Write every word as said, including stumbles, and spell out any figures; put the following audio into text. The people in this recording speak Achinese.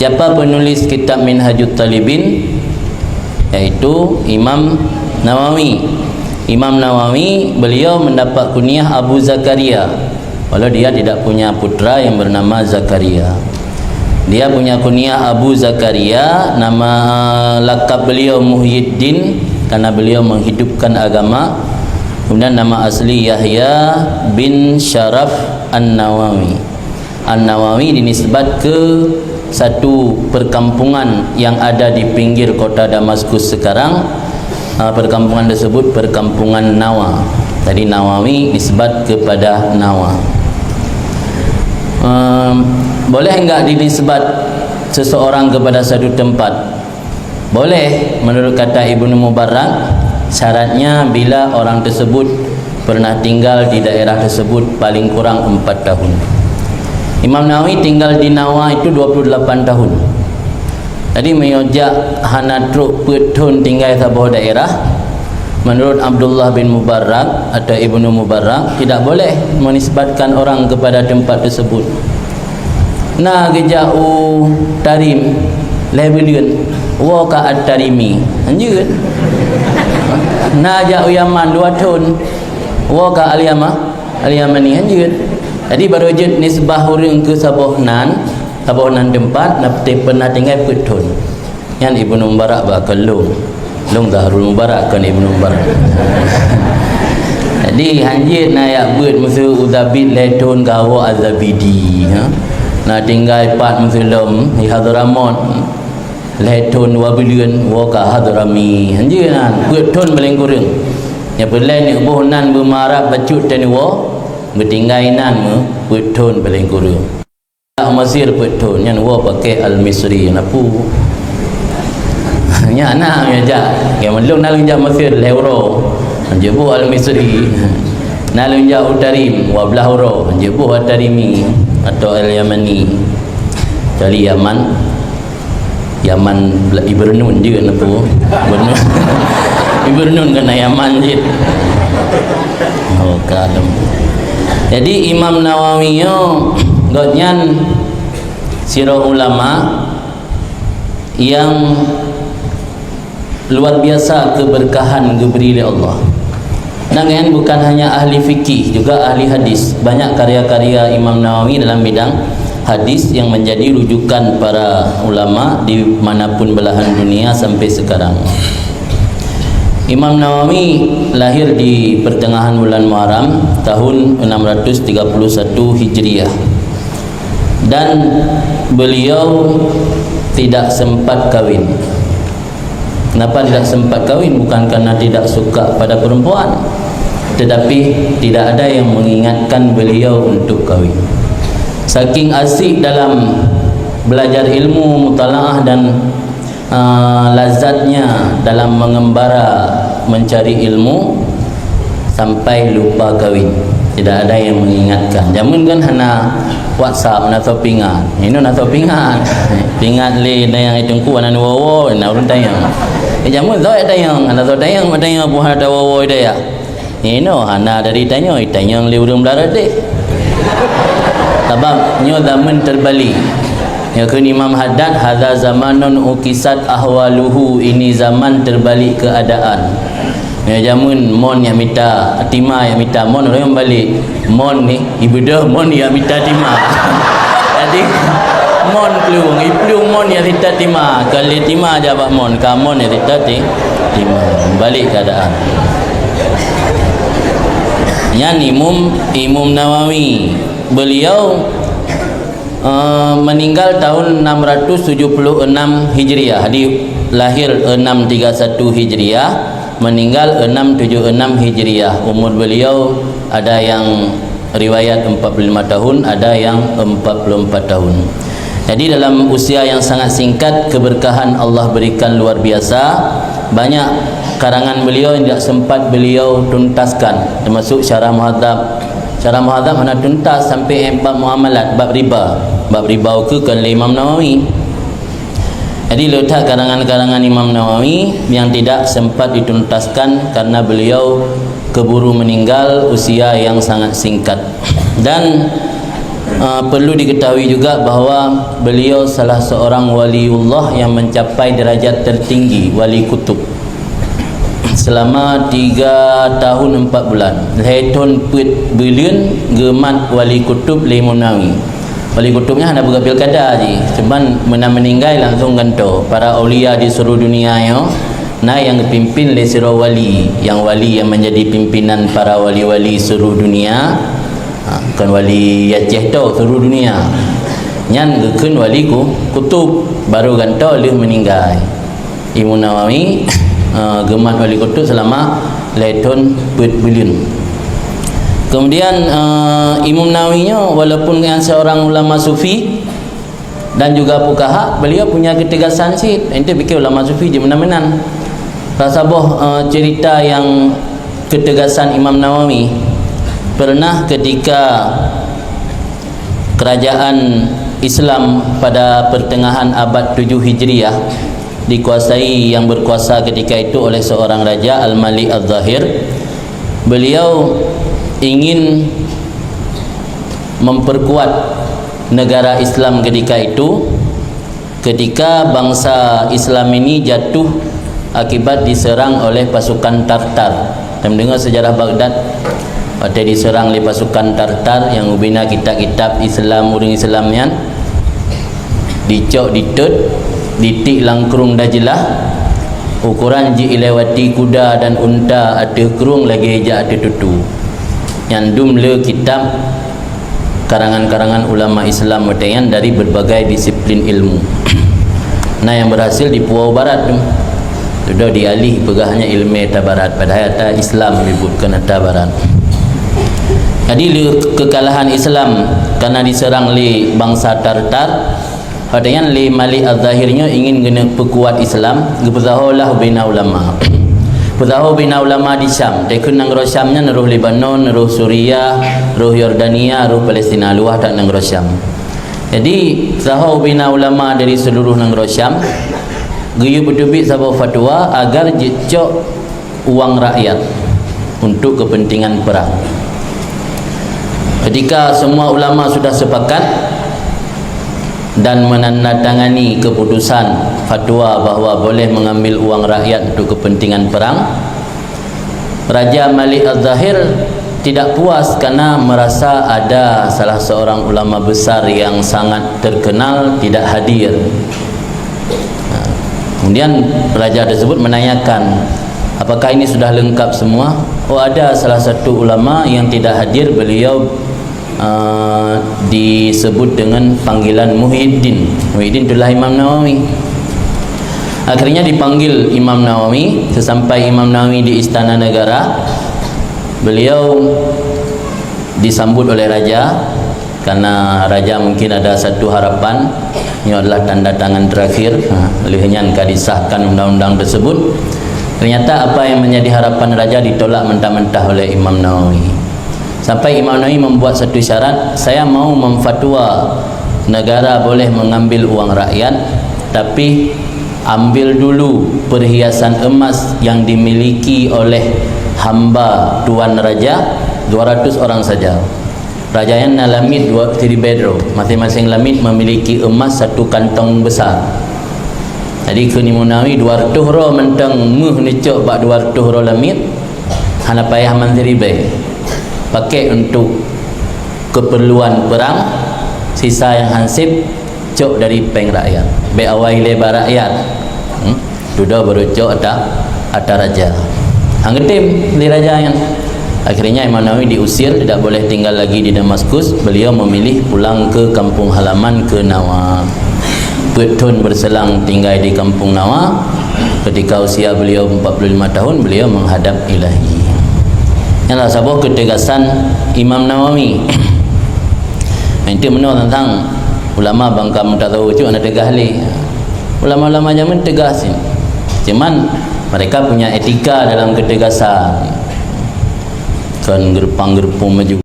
Siapa penulis kitab Minhajut Talibin? Yaitu Imam Nawawi. Imam Nawawi, beliau mendapat kunyah Abu Zakaria, walau dia tidak punya putra yang bernama Zakaria. Dia punya kunyah Abu Zakaria, nama lakab beliau Muhyiddin, karena beliau menghidupkan agama. Kemudian nama asli Yahya bin Syaraf An-Nawawi. An-Nawawi dinisbat ke satu perkampungan yang ada di pinggir kota Damaskus sekarang. Ah, perkampungan tersebut perkampungan Nawa. Jadi Nawawi nisbat kepada Nawa. Em, boleh enggak dinisbat seseorang kepada satu tempat? Boleh, menurut kata Ibnu Mubarak, syaratnya bila orang tersebut pernah tinggal di daerah tersebut paling kurang empat tahun. Imam Nawawi tinggal di Nawa itu dua puluh delapan tahun. Jadi, meunyoe jak hana trok peuet thon tinggai saboh daerah, menurut Abdullah bin Mubarak atau Ibnu Mubarak, tidak boleh menisbatkan orang kepada tempat tersebut. Na geujak u Tarim lhèe buleuen, woe ka At-Tarimi. Hanjeuet. Na jak u Yaman dua thon, woe ka Al-Yama-, Al-Yamani. Hanjeuet. Jadi, barô jeuet nisbah ureueng keu saboh nan, saboh nan teumpat, na peureulèe peuet thon. Nyan Ibnu Mubarak ba keu lôn. Lôn Zahrul Mubarak, kon Ibnu Mubarak. Jadi, hanjeuet na jak beuet miseue u Zabid lhèe thon ka woe Az-Zabidi, ha. Na tinggai pat miseue lom di Hadramaut lhèe thon dua buleuen, woe ka Hadrami. Hanjeuet nan, peuet thon paleng kureueng. Nyang peureulèe neuboh nan beumarab bacut teuh neuwoe, beutinggai nan meu peuet thon paleng kureueng. Mesir peuet thon, nyan woe pakai Al-Misri, na peue? Nyan na nyang jak. Nyang mandum na lôn jak Mesir lhèe uroe, hanjeuet boh Al-Misri. Na lôn jak u Tarim, dua blah uroe, hanjeuet boh At-Tarimi atau Al-Yamani. Kecuali Yaman, Yaman bela-, Ibernun je na peue. Ibernun. Ibernun kan Yaman je. Oh, kalem. Jadi, Imam Nawawi nyoe, gobnyan sidroe ulama nyang luar biasa keberkahan geubri lé Allah. Nyan bukan hanya ahli fikih, juga ahli hadis. Banyak karya-karya Imam Nawawi dalam bidang hadis yang menjadi rujukan para ulama di manapun belahan dunia sampai sekarang. Imam Nawawi lahir di pertengahan bulan Muharram tahun enam ratus tiga puluh satu Hijriah, dan beliau tidak sempat kawin. Kenapa tidak sempat kawin? Bukan karena tidak suka pada perempuan, tetapi tidak ada yang mengingatkan beliau untuk kawin. Saking asyik dalam belajar ilmu, mutalaah, dan, ah, lazatnya dalam mengembara mencari ilmu, sampai lupa kawin. Tidak ada yang mengingatkan. Jameun kan hana WhatsApp, hana soe peuingat. Inoe na soe peuingat. Peuingat lé na nyang teungku hana neuwoe-woe, na ureueng tanyong. Eh, jameun soe tanyong, hana soe tanyong, tanyong peue hana tawoe-woe daya. Inoe hana dari tanyong, tanyong lé ureueng beularot deh. Sabab nyoe zaman terbalik. Nyoe kheun Imam Haddad, "Hadza zamanun ukisat ahwaluhu," ini zaman terbalik keadaan. Nyoe jameun mon nyang mita, tima nyang mita mon, ureueng balek. Mon ni, ibeudôh mon nyang mita tima. Jadi, mon plueng, iplueng mon nyang mita tima. Ka lé tima jak bak mon, ka mon nyang mita ti-, tima. Balek keadaan. Nyan Imam, Imam Nawawi. Beliau eh, meninggal tahun enam ratus tujuh puluh enam Hijriah. Jadi, lahir enam tiga satu Hijriah, meninggal enam tujuh enam Hijriah. Umur beliau ada yang riwayat empat puluh lima tahun, ada yang empat puluh empat tahun. Jadi, dalam usia yang sangat singkat, keberkahan Allah berikan luar biasa. Banyak karangan beliau yang tidak sempat beliau tuntaskan, termasuk Syarah Muhadzab. Syarah Muhadzab hana tuntas sampai bab muamalat, bab riba. Bab riba ukeue kon lé Imam Nawawi. Jadi, le that karangan-karangan Imam Nawawi yang tidak sempat dituntaskan karena beliau keburu meninggal usia yang sangat singkat. Dan Ah, perlu diketahui juga bahwa beliau salah seorang waliullah yang mencapai derajat tertinggi, wali kutub. Selama tiga tahun empat bulan, lhèe thôn peuet buleuen geumat wali kutub lé Imam Nawawi. Wali kutub nyan hana peugah pilkada jih, cuman meunan meuninggai langsung gantoe. Para aulia di seluruh dunia nyoe na nyang geupimpin lé sidroe wali, nyang wali nyang menjadi pimpinan para wali-wali seluruh dunia. Ha, kon wali Aceh to, seluruh dunia. Nyan geukheun wali ku-, kutub, baru gantoe lheueh meuninggai. Imam Nawawi, eh, geumat wali kutub selama lhèe thôn peuet buleuen. Kemudian, eh, Imam Nawawi nyoe walaupun nyan seorang ulama sufi dan juga fuqaha, beliau punya ketegasan cit. Ente pikir ulama sufi jeuet meunan-meunan. Salah saboh, eh, cerita nyang ketegasan Imam Nawawi, pernah ketika kerajaan Islam pada pertengahan abad tujuh Hijriah dikuasai, yang berkuasa ketika itu oleh seorang raja, Al-Malik Al-Zahir. Beliau ingin memperkuat negara Islam ketika itu, ketika bangsa Islam ini jatuh akibat diserang oleh pasukan Tartar. Kamoe deungoe sejarah Baghdad, watèe diserang lé pasukan Tartar nyang ubena kitab-kitab Islam, ureueng Islam nyan, dicok ditot, ditiek lam krueng Dajlah, ukoran jih ilewati kuda dan unta ateueh krueng lagèe jak ateueh tutu. Nyan dum le kitab karangan-karangan ulama Islam watèe nyan dari berbagai disiplin ilmu. Na nyang berhasil di Pulau Barat tu. Sudah dialih peugah nyan ilmu ata Barat, padahai ata Islam dibut, kon ata Barat. Jadi, le kekalahan Islam karena diserang lé bangsa Tartar, Watèe nyan lé Malik Al-Zahir nyoe ingin geuneuk peukuat Islam, geupeusahoe lah ubena ulama. Peusahoe ubena ulama di Syam. Dikheun nanggroe Syam nyan roh Lebanon, roh Suria, roh Yordania, roh Palestina, luwah that nanggroe Syam. Jadi, sahoe ubena ulama dari seluruh nanggroe Syam, geuyue peuteubiet saboh fatwa agar jicok uang rakyat untuk kepentingan perang. Ketika semua ulama sudah sepakat dan menandatangani keputusan fatwa bahwa boleh mengambil uang rakyat untuk kepentingan perang, Raja Malik Al-Zahir tidak puas karena merasa ada salah seorang ulama besar yang sangat terkenal tidak hadir. Nah, kemudian raja tersebut menanyakan, "Apakah ini sudah lengkap semua?" "Oh, ada salah satu ulama yang tidak hadir, beliau, eh, disebut dengan panggilan Muhyiddin." Muhyiddin itulah Imam Nawawi. Akhirnya dipanggil Imam Nawawi. Sesampai Imam Nawawi di Istana Negara, beliau disambut oleh raja, karena raja mungkin ada satu harapan, ini adalah tanda tangan terakhir. Ha, lheueh nyan ka disahkan undang-undang tersebut. Ternyata apa yang menjadi harapan raja ditolak mentah-mentah oleh Imam Nawawi. Sampai Imam Nawawi membuat satu syarat, "Saya mau memfatwa negara boleh mengambil uang rakyat, tapi ambil dulu perhiasan emas yang dimiliki oleh hamba tuan raja, dua ratus orang saja." Raja nyan na lamiet dua, siribèe droe. Masing-masing lamiet memiliki emas satu kantong besar. Jadi, kheun Imam Nawawi, "Dua ratus droe mantong méuh neucok bak dua ratus droe lamiet, hana payah man siribèe. Pakai untuk keperluan perang, sisa nyang han sép cok dari péng rakyat. Bèk awai lé bak rakyat." Hmm? Dudoe baru cok ata, ata raja. Han geutem lé raja nyan. Akhirnya Imam Nawawi diusir, tidak boleh tinggal lagi di Damaskus. Beliau memilih pulang ke kampung halaman, ke Nawa. Peuet thon berselang tinggai di kampung Nawa. Ketika usia beliau empat puluh lima tahun, beliau menghadap Ilahi. Nyan lah saboh ketegasan Imam Nawawi. Nah, itu meunoe tentang ulama bangka mutazawwuj tu hana tegas lé. Ulama-ulama jameun tegas ni. Cuman mereka punya etika dalam ketegasan. Kon geurupang-geurupung maju.